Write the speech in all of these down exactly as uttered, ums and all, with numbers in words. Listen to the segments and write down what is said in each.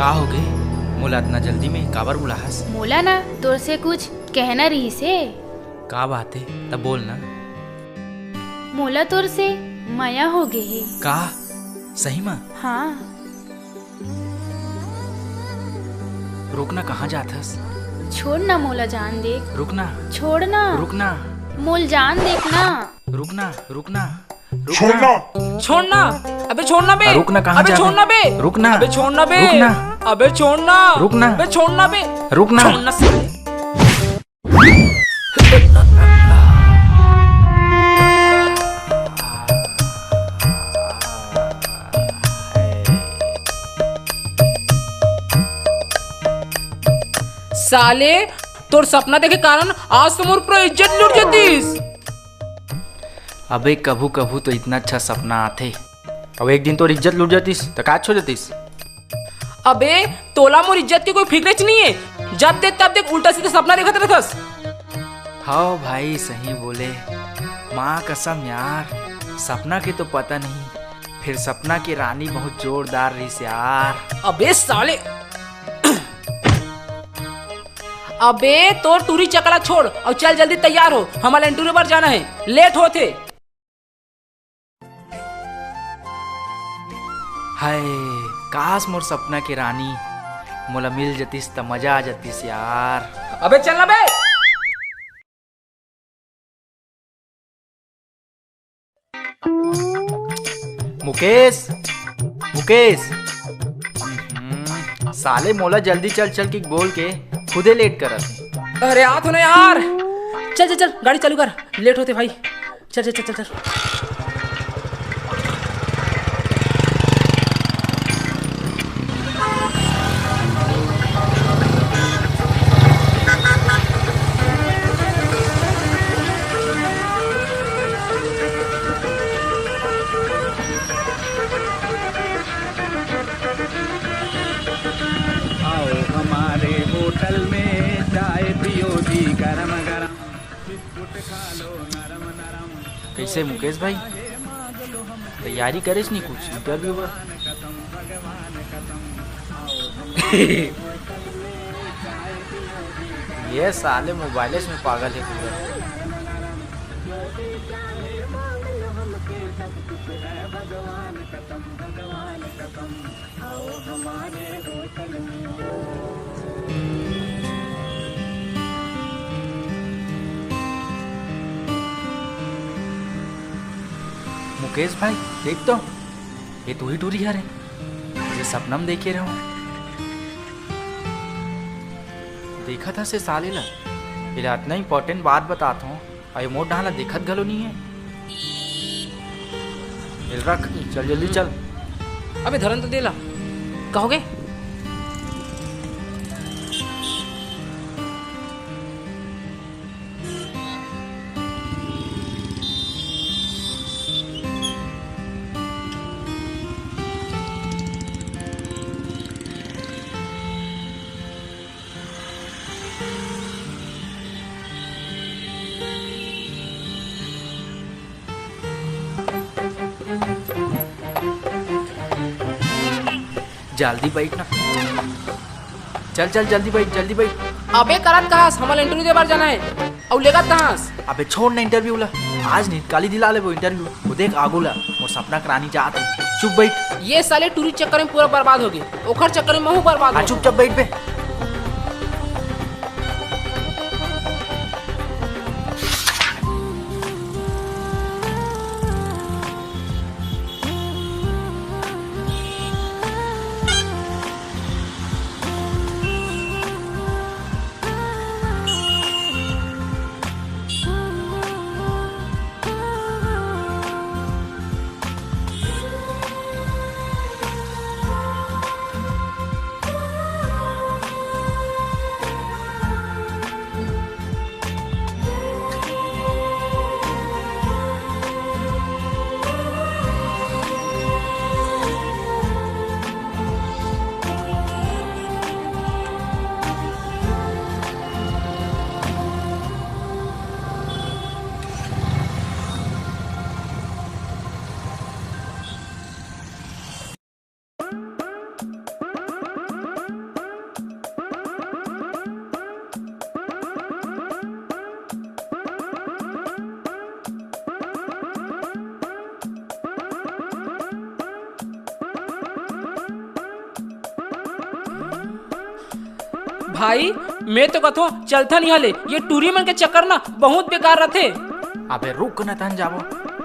का होगे? मोला अतना जल्दी में काबर बुलाहस? मोला ना तोर से कुछ कहना रहिस हे। का बात हे? त बोल ना। मोला तोर से मया होगे हे। का? सही म? हाँ। रुक ना, कहाँ जात हस? छोड़ ना मोला जान दे। रुक ना। छोड़ ना। रुक ना। मोल जान देख ना। रुक ना, रुक ना, रुक छोड़ ना। ना। छोड़ ना। अबे छोड़ ना बे। रुक ना, कहाँ अबे जा छोड़ रहे? ना बे। रुक ना। अबे छोड़ ना बे। रुक ना। अबे छोड़ ना। रुक ना। अबे छोड़ ना बे। रुक ना। छोड़ ना साले। साले, तोर सपना देखे कारण आज तो मोर पूरा इज्जत लुट जतिस। अबे, कभू-कभू तो इतना अच्छा सपना आथे। अब एक दिन तोर इज्जत लुट जतिस, त का हो जतिस? अबे, तोला मोर इज्जत के कोई फिक्रेच नहीं है। जब देख तब देख उल्टा सीधा सपना देखत रहथस। हव भाई, सही बोले। माँ कसम यार, सपना के तो पता नहीं, फिर सपना के रानी बहुत जोरदार रहिस यार। अबे साले, अबे तोर टूरी चकला छोड़ अउ चल जल्दी तैयार हो, हमला इंटरव्यू बर जाना है, लेट होथे। हाय, काश मोर सपना के रानी मोला मिल जतिस त मजा आ जतिस यार। अबे चल ना बे। मुकेश, मुकेश। हम्म, साले मोला जल्दी चल, चल के बोल के खुदे लेट करत हे। अरे आ तो ना यार, चल चल चल, गाड़ी चालू कर, लेट होथे भाई। चल चल चल चल चल। आओ हमारे होटल में, चाय पियो जी गरम गरम। कैसे मुकेश भाई, तैयारी करेस नहीं कुछ इंटरव्यू बर? ये साले मोबाइल में पागल है पूरा। मुकेश भाई, देख तो, ये तू ही टूरी हरे, जे सपना में देखे रहो। देखा था से साले ला, एला इतना इंपॉर्टेंट बात बतात हूँ, अउ ये मोर डाहन ला देखत घलो नहीं है। एल रख, चल जल्दी चल। अबे धरन तो दे ला। कहोगे? जल्दी बैठ ना। चल, चल, जल्दी बैठ, जल्दी बैठ। अबे करत कहास, हमला इंटरव्यू दे बर जाना है। अउ लेगत कहास? अबे छोड़ ना इंटरव्यू ला, आज नहीं काली दिला लेबो इंटरव्यू। वो देख आगू ला, मोर सपना के रानी जात है। चुप बैठ। ये साले टूरी चक्कर में पूरा बर्बाद हो गए, ओखर चक्कर में महू बर्बाद आ, हो। चुपचाप बैठ बे। भाई, मैं तो कथों, चलथन इहाँ ले। ये टूरी मन के चक्कर ना बहुत बेकार रथे। अबे रुक ना, तहन जाबो,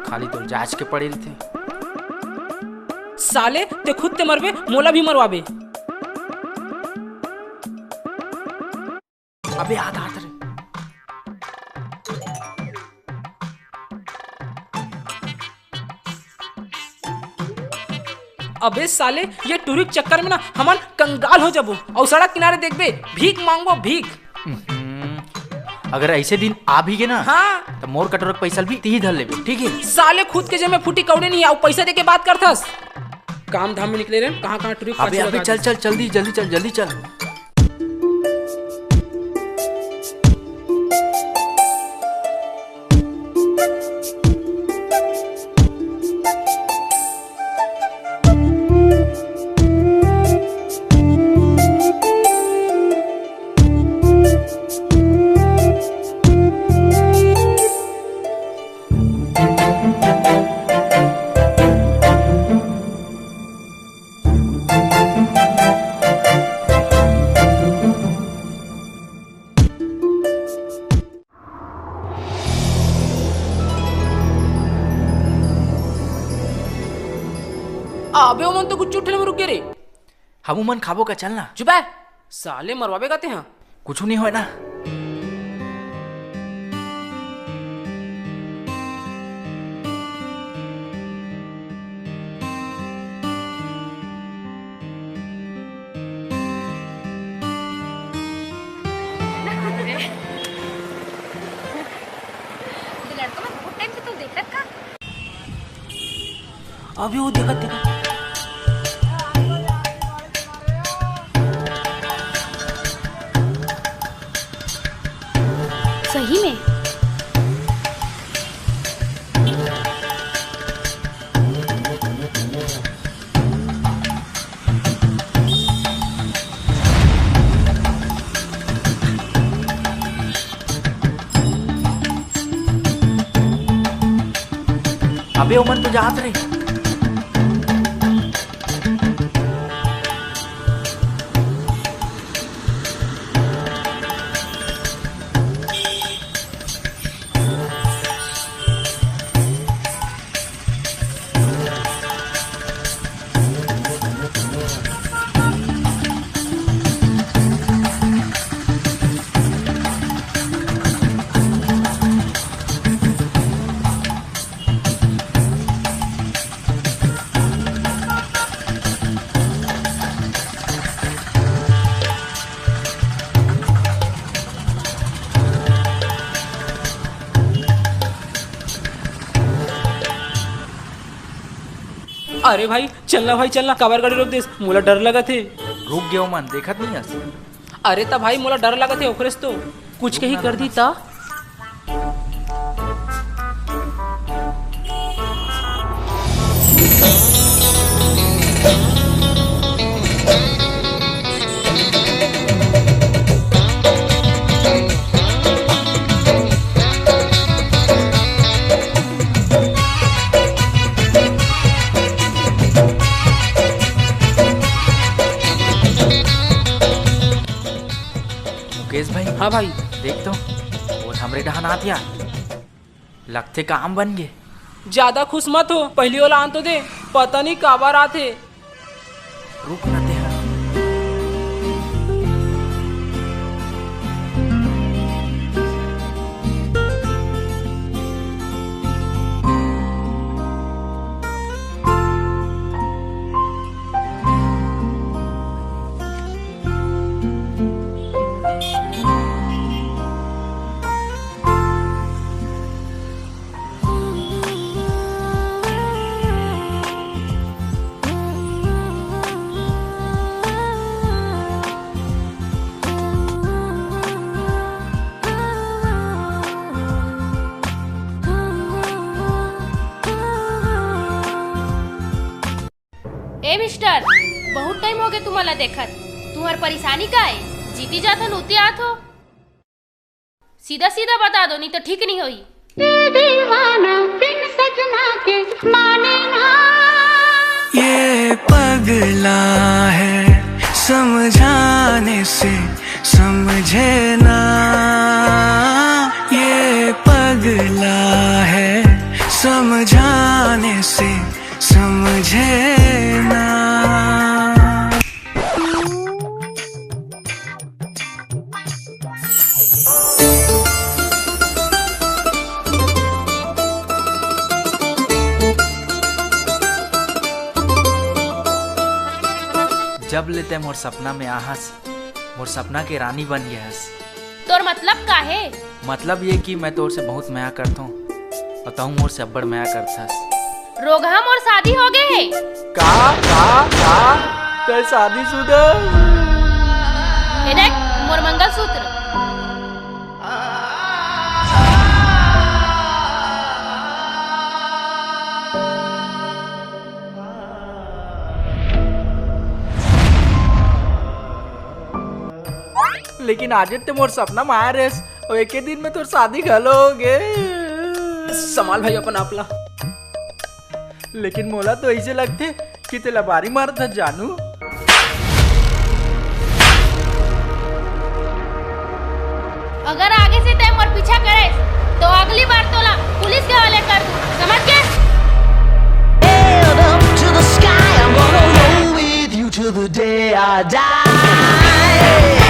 खाली तो जांच के पड़े रथे। साले, ते खुद ते मरबे, मोला भी मरवाबे। अबे, आत, आत रे। अबे साले, ये टूरी के चक्कर में ना हमन कंगाल हो जाबो। अउ सड़क किनारे देखबे, भीख मांगबो, भीख। हम्म, अगर ऐसे दिन आ भी गे ना, हाँ। तो मोर कटोरा के पैसा भी तीही धर लेबे, ठीक है? साले, खुद के जेब में फूटी कौड़ी नहीं है, अउ पैसा दे के बात करथस। काम धाम में निकले रहे, कहाँ कहाँ टूरी अबे, पाछू अबे, लगा चल, दे। चल, जल्दी, जल्दी चल, जल्दी चल। अबे, ओमन तो कुछ ठेले में रुक गे रे। हम उमन खाबो का, चल ना। चुप है, साले मरवाबे का ते, हाँ। कुछ नहीं होय ना। लड़का मन बहुत टाइम से तो देखत का। अभी वो देखत, देखत। सही में। अबे, ओमन तो जात रे। अरे भाई, चलना भाई, चलना, काबर गाड़ी रोक देस? मोला डर लगत हे। रुक गे ओमन, देखत नहीं हस? अरे त भाई, मोला डर लगत हे ओकरे से तो। कुछ कहीं कर दी त? मुकेश भाई। हाँ भाई। देख तो, वो हमरे डहान आत यार। लगथे काम बन गे। ज्यादा खुश मत हो, पहली ओला आन तो दे, पता नहीं काबर आथे। रुक ना तेहा। ए मिस्टर, बहुत टाइम हो गए तुम्हाला देखत। तुम्हार परेशानी का है? जीती जाथन उती आत हो। सीधा सीधा बता दो, नहीं तो ठीक नहीं होई। ये दीवाना बिन सजना के माने ना। ये पगला है, समझाने से समझे ना, ये पगला है, समझाने से समझे ना। जब ले तैं मोर सपना में आहस, मोर सपना के रानी बन गे हस। तोर मतलब का हे? मतलब ये कि मैं तोर से बहुत मया करथों और तहूँ मोर से अब्बड़ मया करथस। रोगहा, मोर शादी हो गे हे। का का का? तैं शादीशुदा? ये देख, मोर मंगलसूत्र। लेकिन आजे ते मोर सपना में आय रेहेस, अउ एके दिन में तोर शादी घलो हो गे। संभाल भाई अपन आप ला। लेकिन मोला तो ऐसे लगथे कि तेला बारी मारत हस जानू। अगर आगे से तैं मोर पीछा करे तो अगली बार तोला पुलिस के हवाले कर दूं, समझ गे? Head up to the sky, I'm gonna roll with you till the day I die.